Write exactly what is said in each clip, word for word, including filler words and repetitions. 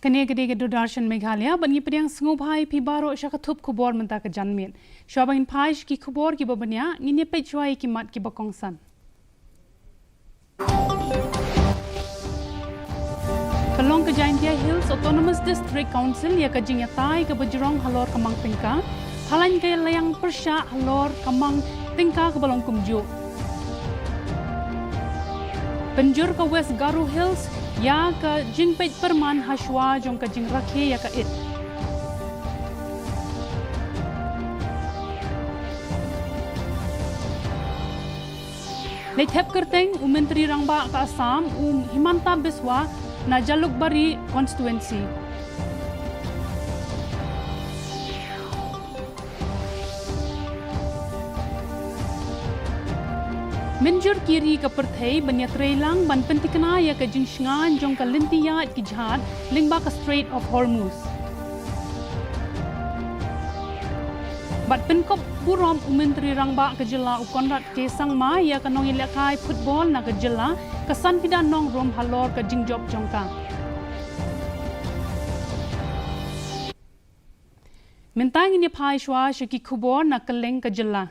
Kane ka dei ka Doordarshan Meghalaya, bad ngi pdiang sngewbha ïa phi baroh sha ka thup khubor mynta ka janmiet. Shuwa ba ngin phai sha ki khubor kiba bniah, ngin ïa peit shuwa ïa ki mat kiba kongsan. Pynlong ka Jaintia Hills Autonomous District Council ïa ka jingïatai kaba jrong halor ka mang tyngka, halor ka liang pyrshah halor ka mang tyngka kaba long kumjuh. Pynjur ka West Garo Hills ïa ka jingpeit pyrman hashwa jong ka jingrakhe ïa ka it. Leit thep kyrteng u Myntri Rangbah ka Assam, u Himanta Biswa, na Jalukbari constituency. Mynjur ki ri ka pyrthei ban ïatreilang ban pynthikna ïa ka jingshngaiñ jong ka lynti ïaid ki jhad lyngba ka Strait of Hormuz. Bad pynkup burom u Myntri Rangbah ka jylla u Conrad K Sangma ïa ka nongïalehkai football na ka jylla, ka Sanfida Nongrum halor ka jingjop jong ka. Mynta ngin ïa phai shuwa sha ki khubor na kylleng ka jylla.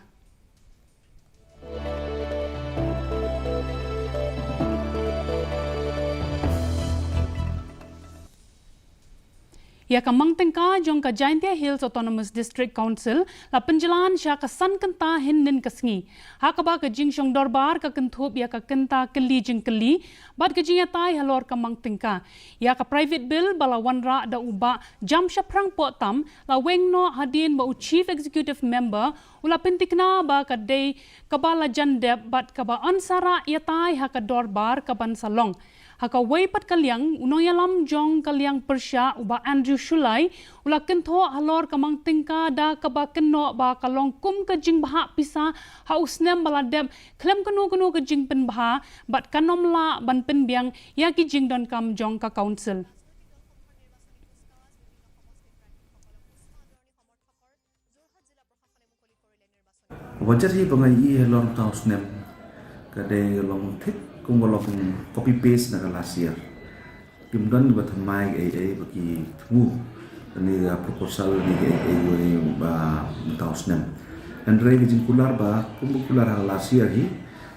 Ïa ka mang tyngka jong ka Jaintia Hills Autonomous District Council la pynjlan sha ka san kynta hynnin ka sngi, ha kaba ka jingshong dorbar ka kynthup ïa ka kynta kylli jingkylli bad ka jingïatai halor ka mang tyngka. Ïa ka private bill ba la wanrah da u Bah Jamshaphrang Pohtam la weng noh hadien ba u Chief Executive Member u la pynthikna ba ka dei kaba la jan dep bad kaba yn sa rah ïatai ha ka dorbar kaban sa long. Ha kawei pat ka liang, u nongïalam jong ka liang pyrshah u Bah Andrew Shullai u la kynthoh halor ka mang tyngka da kaba kynnoh ba ka long kum ka jingbhah pisa ha u snem ba la dep khlem kano kano ka jingpynbha bad kan ym lah ban pynbiang ïa ki jingdonkam jong ka council. Ka budget hi ba nga ïohi halor mynta u snem ka dei long thik kum ka long copy paste na ka last year. Kim don ba thymmai ei ei ba ki thmu kane ka proposal ne ka ei ei ba mynta u snem. Hynrei ka jingkular ba kum ba kular ha ka last year hi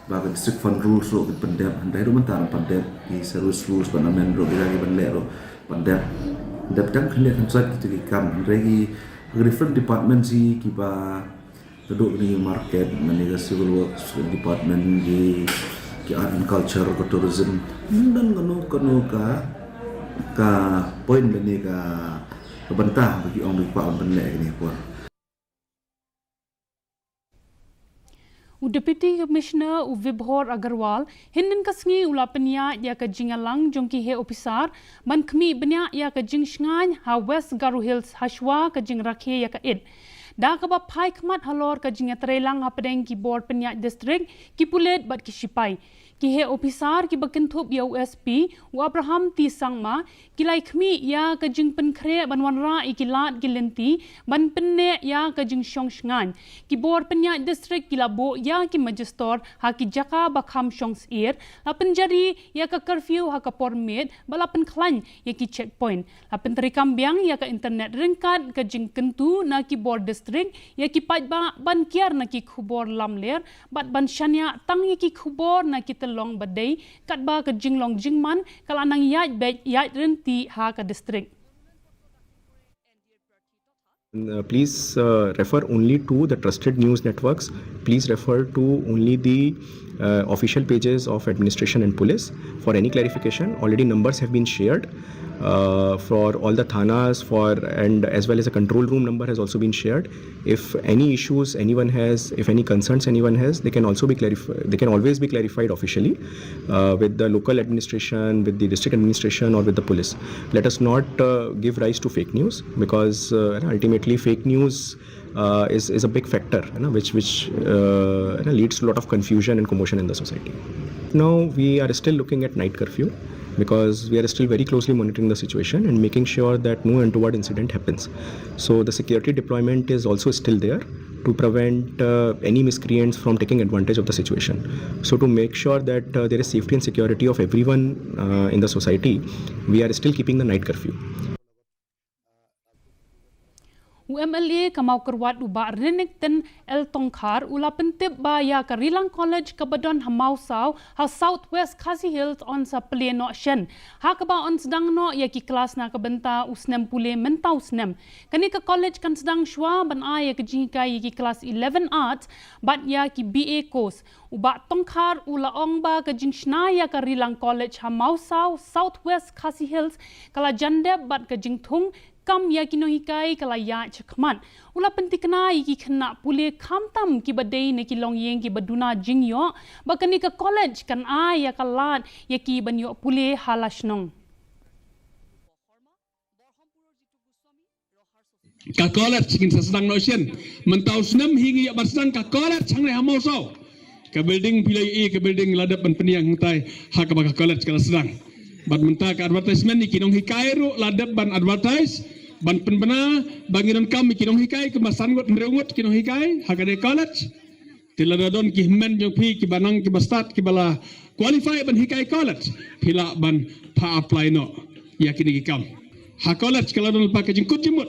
ba ka District Fund Rules ruh ki pyndep, hynrei ruh mynta ruh pyndep, ki service rules ban amend ruh, ki ban leh ruh pyndep. Dep tang khyndiat khyndai kita ki kam, hynrei ki different departments hi kiba kduh kane ka market, kane ka civil works department, ki, ki art and culture, ka tourism. Ym don kano kano ka, ka point lane ka, ka bynta ba ki ong ba ki kwah ban pynleh kane ka por. U Deputy Commissioner u Vibhor Agarwal, hynnin ka sngi u la pynïaid ïa ka jingïalang jong ki heh ophisar ban khmih bniah ïa ka jingshngaiñ ha West Garo Hills hashwa ka jingrakhe ïa ka it. Da kaba phai khmat halor ka jingïatreilang hapdeng ki bor pynïaid district, ki pulit bad ki shipai. Ki heh ophisar kiba kynthup ïa u S P, u Abraham T Sangma, ki la khmih ïa ka jingpynkhreh ban wanrah ïa ki lad ki lynti ban pynneh ïa ka jingshong shngaiñ. Ki bor pynïaid district ki la buh ïa ki magistrate ha ki jaka ba kham shong syier, la pynjari ïa ka curfew ha ka por miet bad la pynkhlaiñ ïa ki checkpoint. La pyntreikam biang ïa ka internet ryngkat ka jingkyntu na ki bor district ïa ki paidbah ban kiar na ki khubor lamler bad ban shaniah tang ïa ki khubor na ki tyllong ba dei, katba ka jinglong jingman ka la nang ïaid beit ïaid rynti ha ka district. Uh, please uh, refer only to the trusted news networks. Please refer to only the uh, official pages of administration and police for any clarification. Already numbers have been shared uh, for all the thanas, for and as well as a control room number has also been shared. If any issues anyone has, if any concerns anyone has, they can also be clarified. They can always be clarified officially uh, with the local administration, with the district administration, or with the police. Let us not uh, give rise to fake news, because uh, ultimately fake news uh, is, is a big factor, you know, which, which uh, you know, leads to a lot of confusion and commotion in the society. Now we are still looking at night curfew. because we are still very closely monitoring the situation and making sure that no untoward incident happens. So the security deployment is also still there to prevent uh, any miscreants from taking advantage of the situation. So to make sure that uh, there is safety and security of everyone uh, in the society, we are still keeping the night curfew. U M L A ka Mawkyrwat u Bah Renikton L Tongkhar u la pyntip ba ïa ka Rilang College kaba don ha Mawsaw ha South West Khasi Hills yn sa plie noh shen, ha kaba yn sdang noh ïa ki klas na ka bynta u snem pule mynta u snem. Kane ka college kan sdang shuwa ban ai ïa ka jinghikai ïa ki klas eleven Arts bad ïa ki B A course. U Bah Tongkhar u la ong ba ka jingshna ïa ka Rilang College ha Mawsaw, South West Khasi Hills, ka la jan dep bad ka jingthung kam ïa ki nonghikai ka la ïaid shakhmat. U la pynthikna ïa ki khynnah pule khamtam kiba dei na ki longïing kiba duna jingïoh ba kane ka college kan ai ïa ka lad ïa ki ban ïoh pule ha la shnong. Ka college ngin sa sdang noh shen. Mynta u snem hi ngi ïa ban sdang ka college hangne ha Mawsaw. Ka building phi la ïohi, ka building la dep ban pynïeng hangtai ha kaba ka college ka la sdang. Bad mynta ka advertisement ïa ki nonghikai ruh la dep ban advertise ban pynbna ba ngi donkam ïa ki nonghikai kumba san ngut hynriew ngut ki nonghikai ha kane ka college. Te lada don ki hynmen jong phi kiba nang kiba stad kiba la qualify ban hikai college, phi lah ban pha apply noh ïa kine ki kam. Ha college ka la don lypa ka jingkut jingmut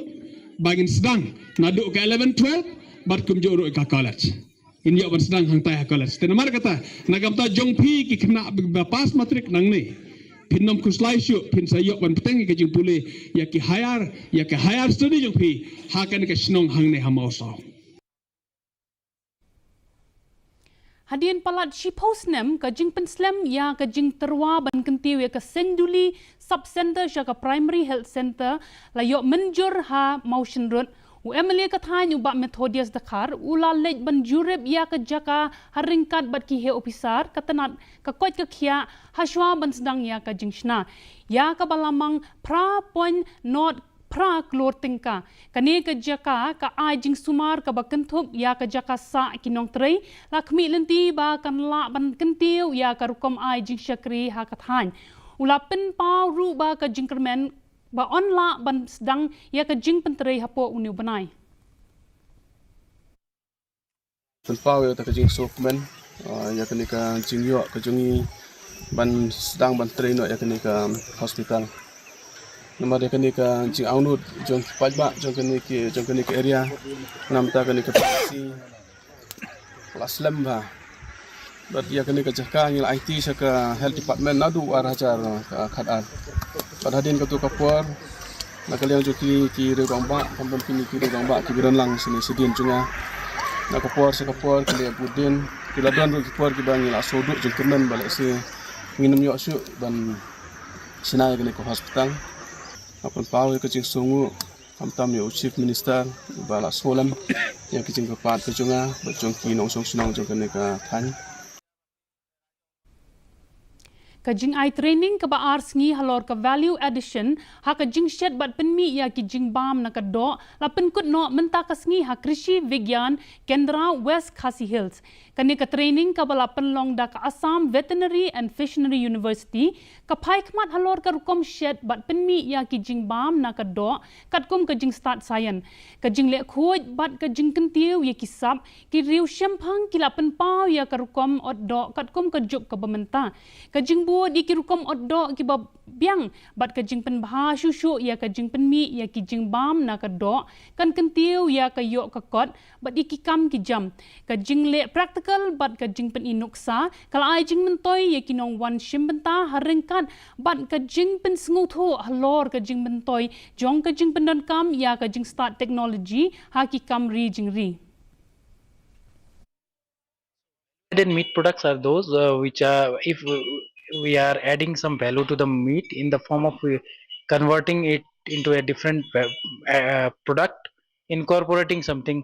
ba ngin sdang naduh ka eleven twelve bad kumjuh ruh ka college. Ngin ïoh ban sdang hangtai ha college. Te namar kata, na ka bynta jong phi ki khynnah ba pass matric nangne, phin ym khuslai shuh, phin sa ïoh ban bteng ïa ka jingpule ïa ki higher, ïa ka higher study jong phi ha kane ka shnong hangne ha Mawsaw. Hadien palat shiphew snem ka jingpynslem ïa ka jingtyrwa ban kyntiew ïa ka Senduli Sub Centre sha ka Primary Health Centre la ïoh mynjur ha Mawshynrut. U M L A ka thaiñ u Bah Methodius Dkhar u la leit ban jurip ïa ka jaka ha ryngkat bad ki heh ophisar ka tnat ka koit ka khiah ha shuwa ban sdang ïa ka jingshna ïa kaba la mang phra point not phra klur tyngka. Kane ka jaka ka ai jingsumar kaba kynthup ïa ka jaka sah ki nongtrei. La khmih lynti ba kan lah ban kyntiew ïa ka rukom ai jingshakri ha ka thaiñ. U la pynpaw ruh ba ka jingkyrmen ba yn lah ban sdang ïa ka jingpyntrei hapoh une u bnai. Pynpaw ïa kata ka jingsngewkmen ïa kane ka jingïoh ka jong ngi ban sdang ban trei noh ïa kane ka hospital. Namar ïa kane ka jingangnud jong ki paidbah jong kane ki jong kane ka area. Namta kane ka pharmacy la slem bha. Bad ïa kane ka jaka ngi la aiti sha ka health department naduh ar hajar khatar. Bad hadien katu ka por na ka liang jong ki ki rangbah, khamtam kine ki rangbah kiba don lang shane shadien jong nga. Na ka por sha ka por ki la bud dien, ki la don ruh ki por kiba ngi la sngewduh jingkyrmen ba lehse ngin ym ïoh shuh ban shna ïa kane ka hospital. Nga pynpaw ïa ka jingsngewnguh khamtam ïa u Chief Minister ba la sngewlem ïa ka jingkyrpad ka jong nga bad jong ki nongshong shnong jong kane ka thaiñ. Ka jingai training kaba ar sngi halor ka value addition ha ka jingshet bad pynmih ïa ki jingbam na ka doh la pynkut noh mynta ka sngi ha Krishi Vigyan Kendra, West Khasi Hills. Kane ka training kaba la pynlong da ka Assam Veterinary and Fishery University ka phai khmat halor ka rukom shet bad pynmih ïa ki jingbam na ka doh katkum ka jingstad science, ka jingleh khuid bad ka jingkyntiew ïa ki sap. Ki riew shemphang ki la pynpaw ïa ka rukom ot doh katkum ka juk kaba mynta. Ka jingbud ïa ki rukom ot doh kiba biang bad ka jingpynbha shuh shuh ïa ka jingpynmih ïa ki jingbam na ka doh kan kyntiew ïa ka ïoh ka kot bad ïa ki kam ki jam. Ka jingleh practical bad ka jingpyni nuksa ka la ai jingmyntoi ïa ki nongwan shim bynta ha ryngkat bad ka jingpynsngewthuh halor ka jingmyntoi jong ka jingpyndonkam ïa ka jingstad technology ha ki kam ri jingri. Added meat products are those uh, which are, if we are adding some value to the meat in the form of uh, converting it into a different uh, uh, product, incorporating something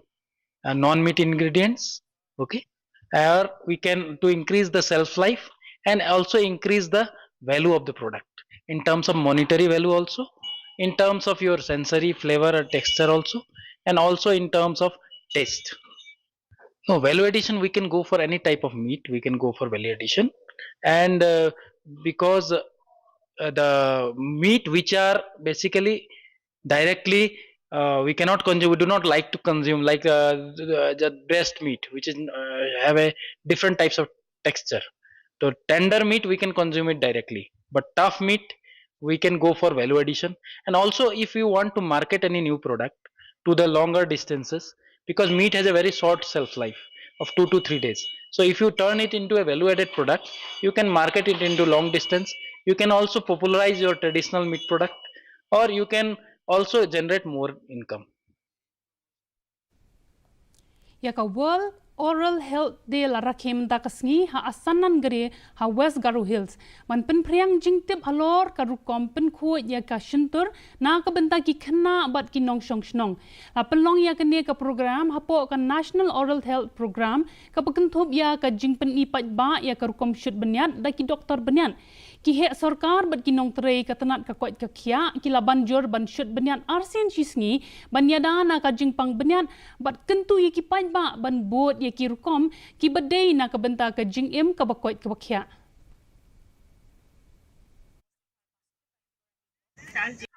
uh, non-meat ingredients, okay, or we can, to increase the shelf life and also increase the value of the product in terms of monetary value also, in terms of your sensory flavor or texture also, and also in terms of taste. No, value addition, we can go for any type of meat, we can go for value addition. And uh, because uh, uh, the meat which are basically directly, uh, we cannot consume, we do not like to consume, like, uh, the, the breast meat, which is, uh, have a different types of texture. So tender meat, we can consume it directly, but tough meat, we can go for value addition. And also, if you want to market any new product to the longer distances, because meat has a very short shelf life of two to three days. So if you turn it into a value added product, you can market it into long distance. You can also popularize your traditional meat product, or you can also generate more income. Ïa ka World Oral Health Day la rakhe mynta ka sngi ha Asanangere ha West Garo Hills, ban pynphriang jingtip halor ka rukom pynkhuid ïa ka shyntur na ka bynta ki khynnah bad ki nongshong shnong. La pynlong ïa kane ka program hapoh ka National Oral Health Program, kaba kynthup ïa ka jingpyni paidbah ïa ka rukom shut bniat da ki doktor bniat. Ki heh sorkar bad ki nongtrei ka tnat ka koit ka khiah ki la ban jur ban shut bniat arsien shi sngi, ban ïada na ka jingpang bniat, bad kyntu ïa ki paidbah ban bud ïa ki rukom kiba dei na ka bynta ka jingim kaba koit kaba khiah.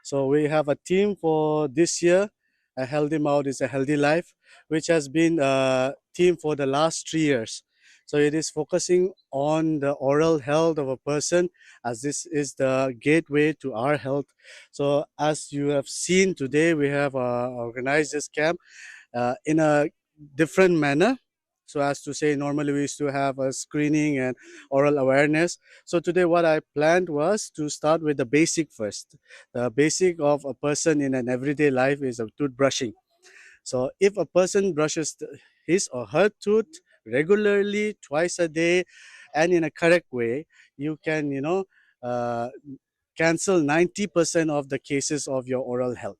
So we have a theme for this year, a healthy mouth is a healthy life, which has been a theme for the last three years. So it is focusing on the oral health of a person, as this is the gateway to our health. So as you have seen today, we have uh, organized this camp uh, in a different manner. So as to say, normally we used to have a screening and oral awareness. So today what I planned was to start with the basic first. The basic of a person in an everyday life is a toothbrushing. So if a person brushes his or her tooth regularly, twice a day, and in a correct way, you can, you know, uh, cancel ninety percent of the cases of your oral health.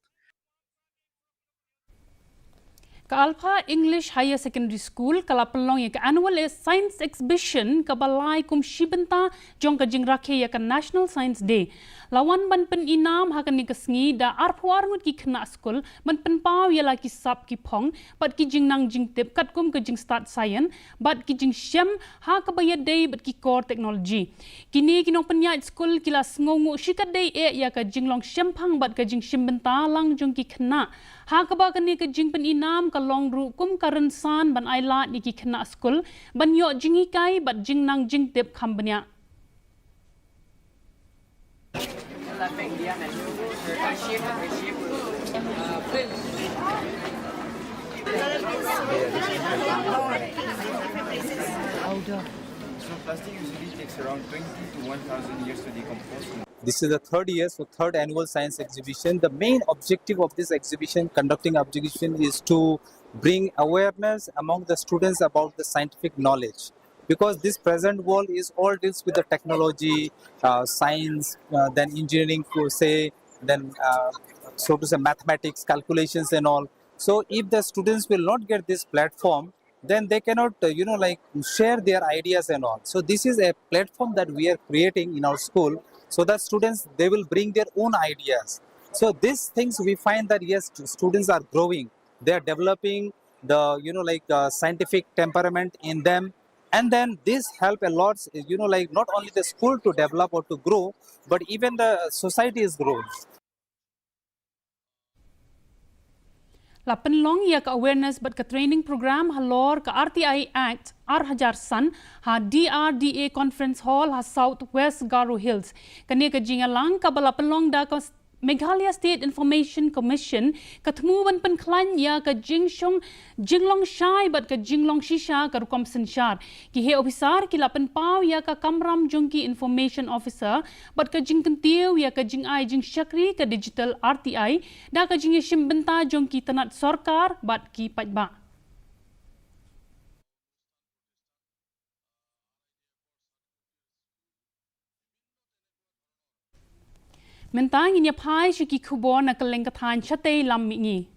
Ka Alpha English Higher Secondary School ka la pynlong ïa ka Annual Science Exhibition kaba lai kum shi bynta jong ka jingrakhe ïa ka National Science Day. La wan ban pynïnam ha kane ka sngi da arphew ar ngut ki khynnah skul ban pynpaw ïa la ki sap ki phong bad ki jingnang jingtip katkum ka jingstad science bad ki jingshem ha kaba ïadei bad ki kor technology. Kine ki nongpynïaid skul ki la sngewnguh shikatdei eh ïa ka jinglong shemphang bad ka jingshim bynta lang jong ki khynnah. Ha kaba kane ka jingpynïnam ka long ruh kum ka rynsan ban ailad ïa ki khynnah skul ban ïoh jinghikai bad jingnang jingtip kham bniah. So plastic usually takes around twenty to one thousand years to decompose. This is the third year, so third annual science exhibition. The main objective of this exhibition, conducting exhibition, is to bring awareness among the students about the scientific knowledge, because this present world is all deals with the technology, uh, science, uh, then engineering, to say, then uh, so to say, mathematics, calculations, and all. So if the students will not get this platform, then they cannot, uh, you know, like, share their ideas and all. So this is a platform that we are creating in our school, so that students, they will bring their own ideas. So these things, we find that yes, st- students are growing, they are developing the, you know, like, uh, scientific temperament in them, and then this help a lot, you know, like, not only the school to develop or to grow, but even the society is growing. La pynlong ïa ka awareness bad ka training program halor ka R T I Act ar hajar san ha D R D A Conference Hall ha South West Garo Hills. Kane ka jingïalang kaba la pynlong da ka Meghalaya State Information Commission ka thmu ban pynkhlaiñ ïa ka jingshong jinglong shai bad ka jinglong shisha ka rukom synshar. Ki heh ophisar ki la pynpaw ïa ka kamram jong ki Information Officer bad ka jingkyntiew ïa ka jingai jingshakri ka digital R T I da ka jingïashim bynta jong ki tnat sorkar bad ki paidbah. Mynta ngin ïa phai sha ki khubor na kylleng ka thaiñ shatei lam mihngi.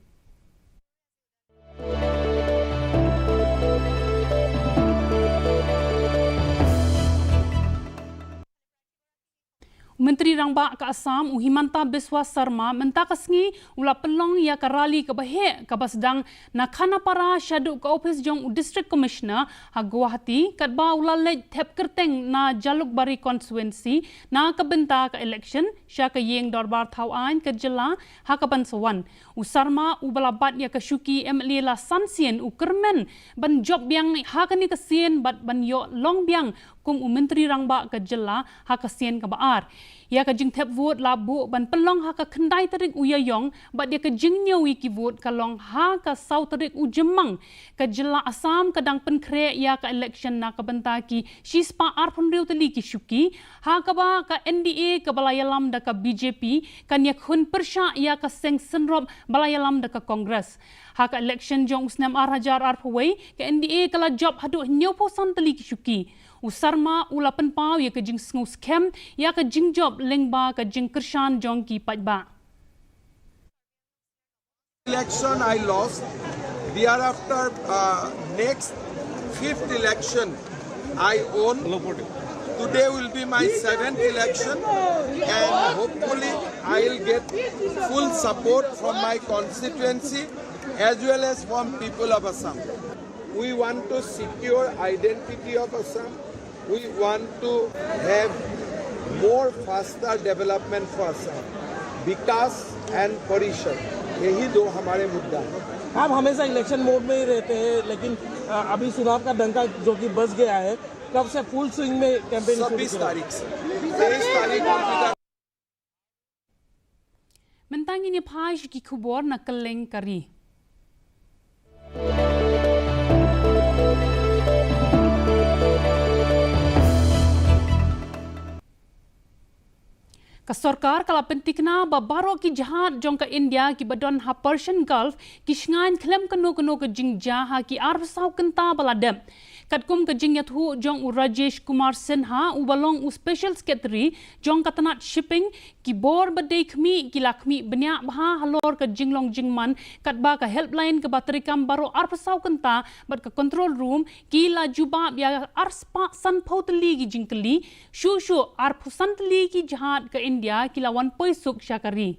Myntri Rangbah ka Assam, u Himanta Biswa Sarma, mynta ka sngi u la pynlong ïa ka rally kaba heh kaba sdang na Khanapara shaduh ka ophis jong u District Commissioner ha Guwahati, katba u la leit thep kyrteng na Jalukbari constituency na ka bynta ka election sha ka ïing dorbar thaw aiñ ka jylla ha kaban sa wan. U Sarma uba la bat ïa ka shuki M L A la san sien u kyrmen ban jop biang ha kane ka sien bad ban ïoh long biang kum u Myntri Rangbah ka jylla ha ka sien kaba ar. Ïa ka jingthep vote la buh ban pynlong ha ka khyndai tarik u Ïaïong bad ïa ka jingñiew ïa ki vote ka long ha ka saw tarik u Jymmang. Ka jylla Assam ka dang pynkhreh ïa ka election na ka bynta ki shispah arphew hynriew tylli ki shuki, ha kaba ka N D A kaba la ïalam da ka B J P kan ïakhun pyrshah ïa ka seng synrop ba la ïalam da ka Congress. Ha ka election jong u snem ar hajar arphew wei, ka N D A ka la jop haduh hynñiewphew san tylli ki shuki. U Sarma u la pynpaw ïa ka jingsngew skhem ïa ka jingjop lyngba ka jingkyrshan jong ki paidbah. Election I lost. Thereafter, uh, next fifth election I won. Today will be my seventh election, and hopefully I will get full support from my constituency as well as from people of Assam. We want to secure identity of Assam. We want to have more faster development for Assam. विकास and परिषद, यही दो हमारे मुद्दा हैं। आप हमेशा इलेक्शन मोड में ही रहते हैं, लेकिन, अ, अभी चुनाव का डंका जो कि बज गया है, कब से फुल स्विंग में कैंपेन शुरू छब्बीस करें? तारीख से। तेईस तारीख को विधान Mynta ngin ïa phai sha ki khubor na kylleng ka ri. Ka sorkar ka la pyntikna ba baroh ki jahaj jong ka India kiba don ha Persian Gulf ki shngaiñ khlem kano kano ka jingjia ha ki arphew saw kynta ba la dep. Katkum ka jingïathuh jong u Rajesh Kumar Sinha uba long u Special Secretary jong ka tnat shipping, ki bor ba dei khmih ki la khmih bniah bha halor ka jinglong jingman, katba ka helpline kaba treikam baroh arphew saw kynta bad ka control room ki la jubab ïa arspah sanphew tylli ki jingkylli. Shuh shuh arphew san tylli ki jahaj ka India ki la wan poi suk sha ka ri.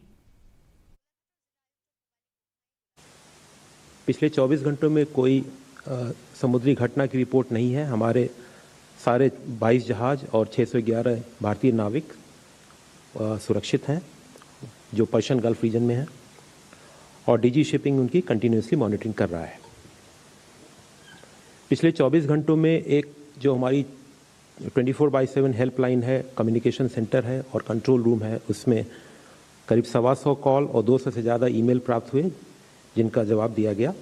पिछले चौबीस घंटों में कोई, अ, समुद्री घटना की रिपोर्ट नहीं है। हमारे सारे बाईस जहाज और छह सौ ग्यारह भारतीय नाविक, अ, सुरक्षित हैं, जो पर्शियन गल्फ रीजन में हैं, और डीजी शिपिंग उनकी कंटिन्यूअसली मॉनिटरिंग कर रहा है। पिछले चौबीस घंटों में एक जो हमारी ट्वेंटी फ़ोर बाय सेवन हेल्पलाइन है, कम्युनिकेशन सेंटर है और कंट्रोल रूम है, उसमें करीब सवा सौ कॉल और दो सौ से ज़्यादा ईमेल प्राप्त हुए, जिनका जवाब दिया गया।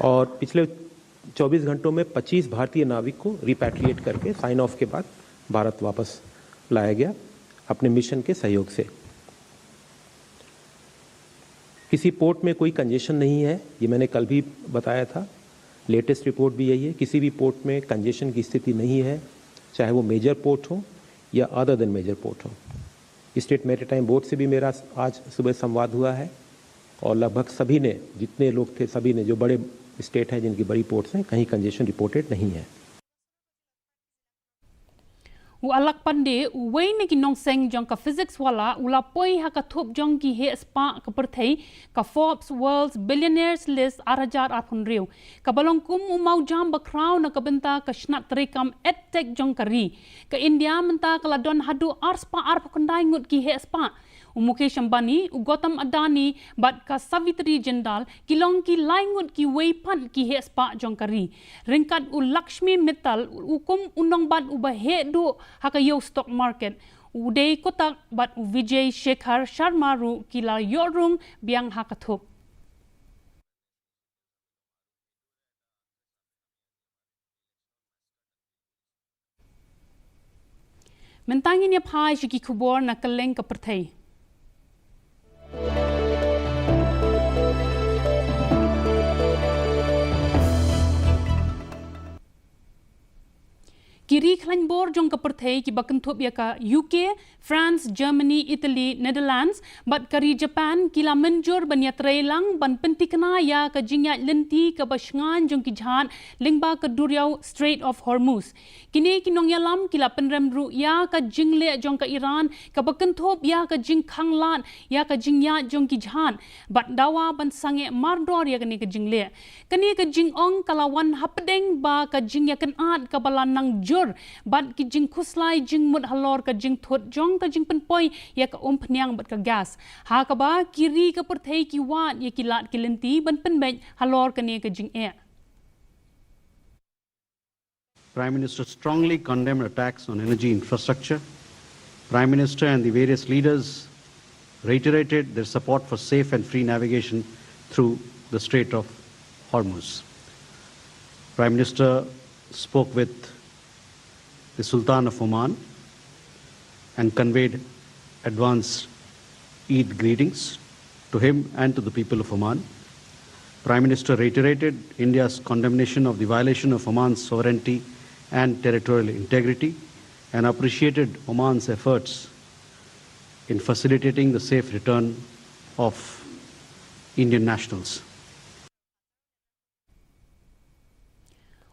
और पिछले चौबीस घंटों में पच्चीस भारतीय नाविक को रिपैट्रिएट करके साइन ऑफ के बाद भारत वापस लाया गया अपने मिशन के सहयोग से। किसी पोर्ट में कोई कंजेशन नहीं है, ये मैंने कल भी बताया था। लेटेस्ट रिपोर्ट भी यही है, किसी भी पोर्ट में कंजेशन की स्थिति नहीं है, चाहे वो मेजर पोर्ट हो या अदर देन मेजर पोर्ट हो। स्टेट मैरीटाइम बोर्ड से भी मेरा आज सुबह संवाद हुआ है और लगभग सभी ने, जितने लोग थे, सभी ने, जो बड़े स्टेट हैं, जिनकी बड़ी पोर्ट्स हैं, कहीं कंजेशन रिपोर्टेड नहीं है। U Alak Pandey, uwei na ki nongseng jong ka physics wala, u la poi ha ka thup jong ki heh spah ka pyrthei, ka Forbes World's Billionaires List ar hajar arphew hynriew, kaba long kum u mawjam ba khraw na ka bynta ka shnat treikam EdTech jong ka ri. Ka India mynta ka la don haduh arspah arphew khyndai ngut ki heh spah. U Mukesh Ambani, u Gautam Adani bad ka Savitri Jindal ki long ki lai ngut kiwei pat ki heh spah jong ka ri. Ryngkat u Lakshmi Mittal, u kum u nongbat uba heh duh ha ka ïew stock market, u Uday Kotak bad u Vijay Shekhar Sharma ruh ki la ïoh rung biang ha ka thup. Mynta ngin ïa phai sha ki khubor na kylleng ka pyrthei. Ki ri khlaiñ bor jong ka pyrthei kiba kynthup ïa ka U K, France, Germany, Italy, Netherlands bad ka ri Japan ki la mynjur ban ïatreilang ban pynthikna ïa ka jingïaid lynti kaba shngaiñ jong ki jhad lyngba ka duriaw Strait of Hormuz. Kine ki nongïalam ki la pynrem ruh ïa ka jingleh jong ka Iran kaba kynthup ïa ka jingkhanglad ïa ka jingïaid jong ki jhad bad dawa ban sangeh mardor ïa kane ka jingleh. Kane ka jingong ka la wan hapdeng ba ka jingïakynad kaba la nang jur bad ki jingkhuslai jingmut halor ka jingthut jong ka jingpynpoi ïa ka umphniang bad ka gas, ha kaba ki ri ka pyrthei ki wad ïa ki lad ki lynti ban pynbeit halor kane ka jingeh. Prime Minister strongly condemned attacks on energy infrastructure. Prime Minister and the various leaders reiterated their support for safe and free navigation through the Strait of Hormuz. Prime Minister spoke with the Sultan of Oman and conveyed advanced Eid greetings to him and to the people of Oman. Prime Minister reiterated India's condemnation of the violation of Oman's sovereignty and territorial integrity and appreciated Oman's efforts in facilitating the safe return of Indian nationals.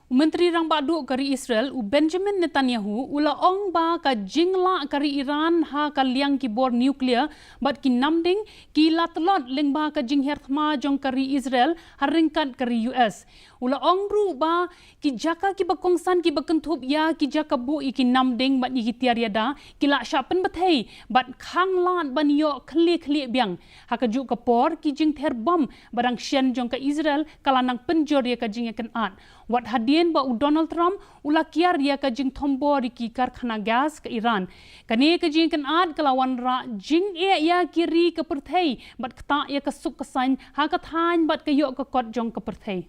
U Myntri Rangbah Duh ka ri Israel, u Benjamin Netanyahu, u la ong ba ka jinglah ka ri Iran ha ka liang ki bor nuclear bad ki namding ki la tlot lyngba ka jinghiar thma jong ka ri Israel ha ryngkat ka ri U S. U la ong ruh ba ki jaka kiba kongsan kiba kynthup ïa ki jaka buh ïa ki namding bad ïa ki tiar ïada ki la shah pynbthei bad khanglad ban ïoh khlieh khlieh biang. Ha kajuh ka por ki jingther bom ba dang shen jong ka Israel ka la nang pynjur ïa ka jingïakynad. Wat hadien ba u Donald Trump u la kiar ïa ka jingthombor ïa ki karkhana gas ka Iran. Kane ka jingïakynad ka la wanrah jingeh ïa ki ri ka pyrthei bad ktah ïa ka suk ka saiñ ha ka thaiñ bad ka ïoh ka kot jong ka pyrthei.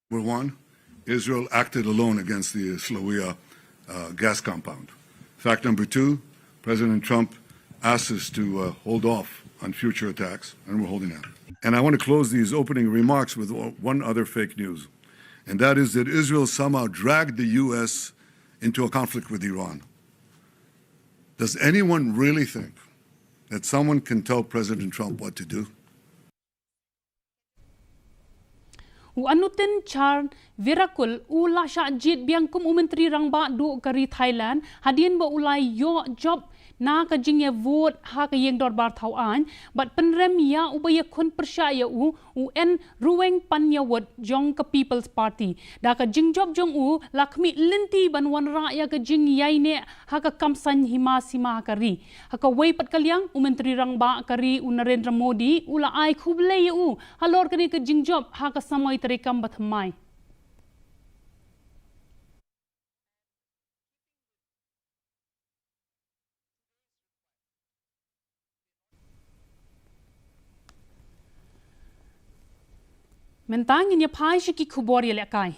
Number one, Israel acted alone against the Islawiya uh, gas compound. Fact number two, President Trump asked us to uh, hold off on future attacks, and we're holding out. And I want to close these opening remarks with o- one other fake news, and that is that Israel somehow dragged the U S into a conflict with Iran. Does anyone really think that someone can tell President Trump what to do? U Anutin Charnvirakul u la shah jied biang kum u Myntri Rangbah Duh ka ri Thailand hadien ba u la ïoh jop na ka jingïa vote ha ka ïing dorbar thaw aiñ bad pynrem ïa uba ïakhun pyrshah ïa u, u N Ruweng Panyawut jong ka People's Party. Da ka jingjop jong u la khmih lynti ban wanrah ïa ka jingïaineh ha ka kam saiñ hima sima ha ka ri. Ha kawei pat ka liang, u Myntri Rangbah ka ri u Narendra Modi u la ai khublei ïa u halor kane ka jingjop ha ka samoi treikam ba thymmai. Mynta ngin ïa phai sha ki khubor ïalehkai.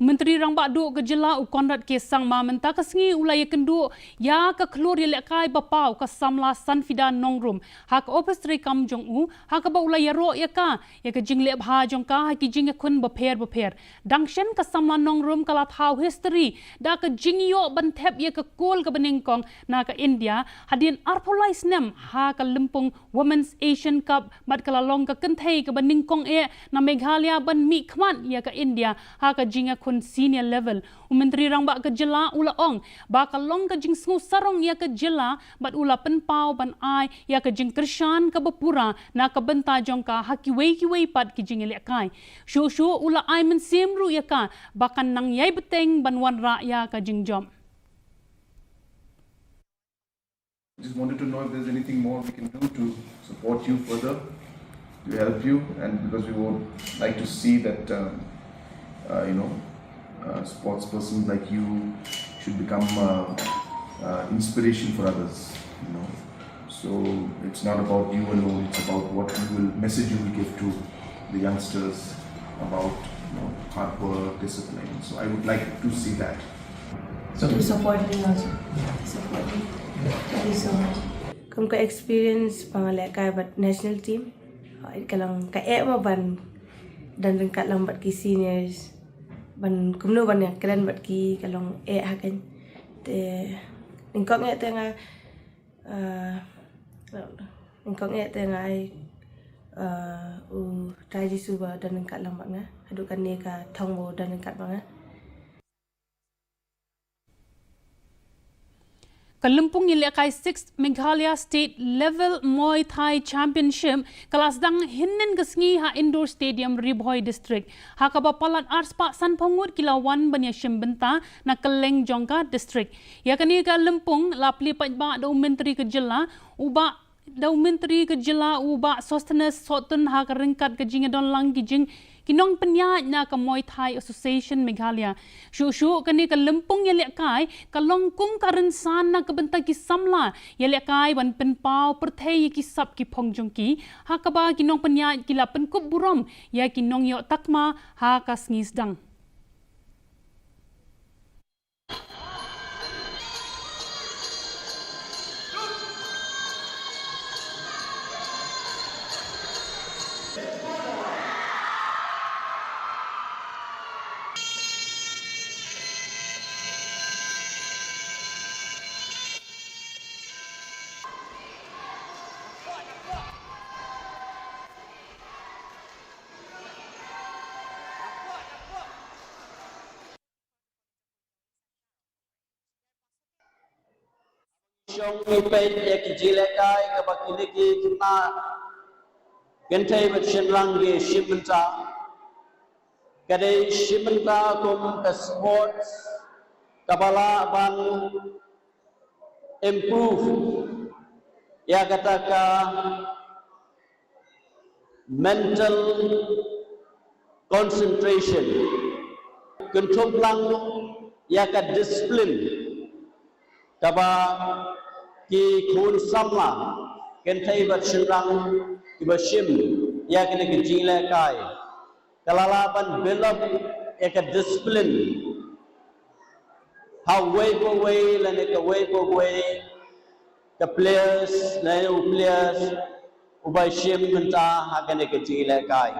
U Myntri Rangbah Duh ka jylla u Conrad K Sangma mynta ka sngi u la ïakynduh ïa ka khlur ïalehkai ba paw ka samla Sanfida Nongrum ha ka ophis treikam jong u, ha kaba u la ïaroh ïa ka ïa ka jingleh bha jong ka ha ki jingïakhun bapher bapher. Dang shen ka samla Nongrum ka la thaw history da ka jingïoh ban thep ïa ka kol kaba nyngkong na ka India hadien arphew lai snem ha ka lympung Women's Asian Cup bad ka la long ka kynthei kaba nyngkong eh na Meghalaya ban mihkhmat ïa ka India ha ka jingïakhun senior level. U Myntri Rangbah ka jylla u la ong ba ka long ka jingsngew sarong ïa ka jylla bad u la pynpaw ban ai ïa ka jingkyrshan kaba pura na ka bynta jong ka ha kiwei kiwei pat ki jingïalehkai. Shuh shuh u la ai mynsiem ruh ïa ka ba kan nang ïai bteng ban wanrah ïa ka jingjop. Just wanted to know if there's anything more we can do to support you further, to help you, and because we would like to see that, um, uh, you know, uh, sports person like you should become uh, uh, inspiration for others, you know. So it's not about you alone, it's about what you will, message you will give to the youngsters about, you know, hard work, discipline. So I would like to see that. So to support me also. Support me. Thank you so much. Kum ka experience ba nga lehkai bad national team, ka long ka eh mo ban don ryngkat lang bad ki seniors, ban kumno ban ïakren bad ki, ka long eh ha kane. Te nyngkong eh te nga, ah, nyngkong eh te nga ai, ah, u Trai Jisu ba don ryngkat lang bad nga, haduh kane ka thong ba don ryngkat bad nga. Ka lympung ïalehkai sixth Meghalaya State Level Muay Thai Championship ka la sdang hynnin ka sngi ha Indoor Stadium, Ri Bhoi District, ha kaba palat arspah sanphew ngut ki la wan ban ïashim bynta na kylleng jong ka district. Ïa kane ka lympung la plie paidbah da u Myntri ka jylla, u Bah da u Myntri ka jylla u Bah Sosthenes Sohtun ha ka ryngkat ka jingïadon lang ki jing ki nongpynïaid na ka Muay Thai Association Meghalaya. Shuh shuh kane ka lympung ïalehkai ka long kum ka rynsan na ka bynta ki samla ïalehkai ban pynpaw pyrthei ïa ki sap ki phong jong ki, ha kaba ki nongpynïaid ki la pynkup burom ïa ki nongïoh takma ha ka sngi sdang. Shong ngi peit ïa ki jingïalehkai kaba kine ki khynnah kynthei bad shynrang ki shim bynta. Ka dei shim bynta kum ka sports kaba lah ban improve ïa kata ka mental concentration, kynthup lang ïa ka discipline kaba ki khun samla kynthei bad shynrang kiba shim ïa kane ka jingïalehkai ka la lah ban build up ïa ka discipline ha uwei pa uwei lane kawei pa uwei ka players lane u players uba shim bynta ha kane ka jingïalehkai.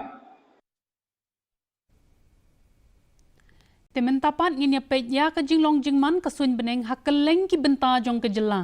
Te mynta pat ngin ïa peit ïa ka jinglong jingman ka suiñ bneng ha kylleng ki bynta jong ka jylla.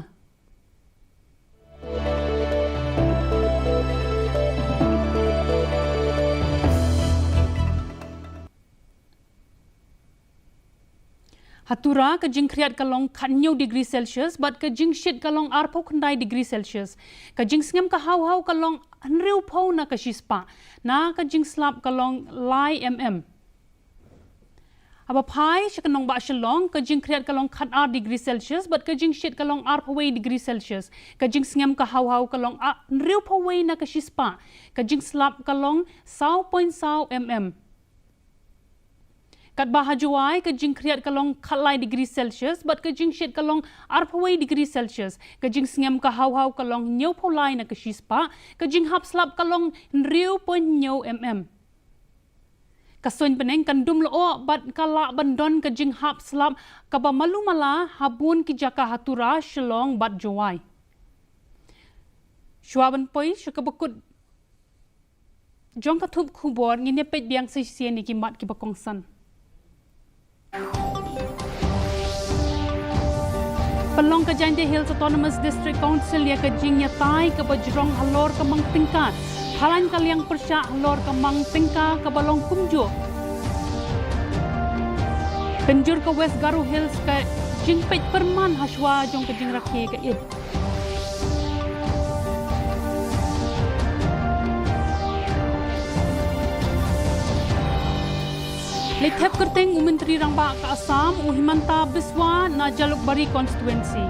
Ha Tura ka jingkhriat ka long khathynñiew degree Celsius bad ka jingshit ka long arphew khyndai degree Celsius. Ka jingsngem ka haw haw ka long hynriewphew na ka shispah, na ka jingslap ka long lai mm. Haba phai sha ka nongbah Shillong, ka jingkhriat ka long khatar degree Celsius bad ka jingshit ka long arphew wei degree Celsius. Ka jingsngem ka haw haw ka long a-, hynriewphew wei na ka shispah, ka jingslap ka long saw point saw mm. Katba ha Jowai ka jingkhriat ka long khatlai degree Celsius bad ka jingshit ka long arphew wei degree Celsius. Ka jingsngem ka haw haw ka long hynñiewphew lai na ka shispah, ka jinghap slap ka long hynriew point hynñiew mm. Ka suiñ bneng kan dum lyoh bad ka lah ban don ka jinghap slap kaba malu mala ha bun ki jaka ha Tura, Shillong bad Jowai. Shuwa ban poi sha kaba kut jong ka thup khubor, ngin ïa peit biang sa shisien ïa ki mat kiba kongsan. Pynlong ka Jaintia Hills Autonomous District Council ïa ka jingïatai kaba jrong halor ka mang tyngka, phalan ka liang pyrshah halor ka mang tyngka kaba long kumjuh. Pynjur ka West Garo Hills ka jingpeit pyrman hashwa jong ka jingrakhe ka ïit. Leit thep kyrteng u Myntri Rangbah ka Assam, u Himanta Biswa, na Jalukbari Constituency.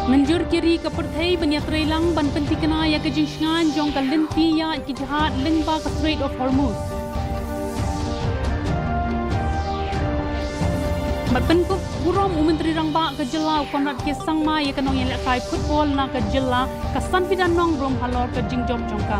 Mynjur ki ri ka pyrthei ban ïatreilang ban pynthikna ïa ka jingshngaiñ jong ka lynti ïaid ki jhad lyngba ka Strait of Hormuz. Bad pynkup burom u Myntri Rangbah ka jylla u Conrad K Sangma ïa ka nongïalehkai football na ka jylla, ka Sanfida Nongrum halor ka jingjop jong ka.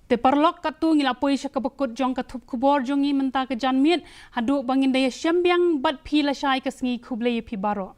Te paralok, katto ngi la poi sha kaba kut jong ka thup khubor jong ngi mynta ka janmiet, haduh ba ngin da ïashem biang bad phi lashai ka sngi. Khublei ïa phi baroh.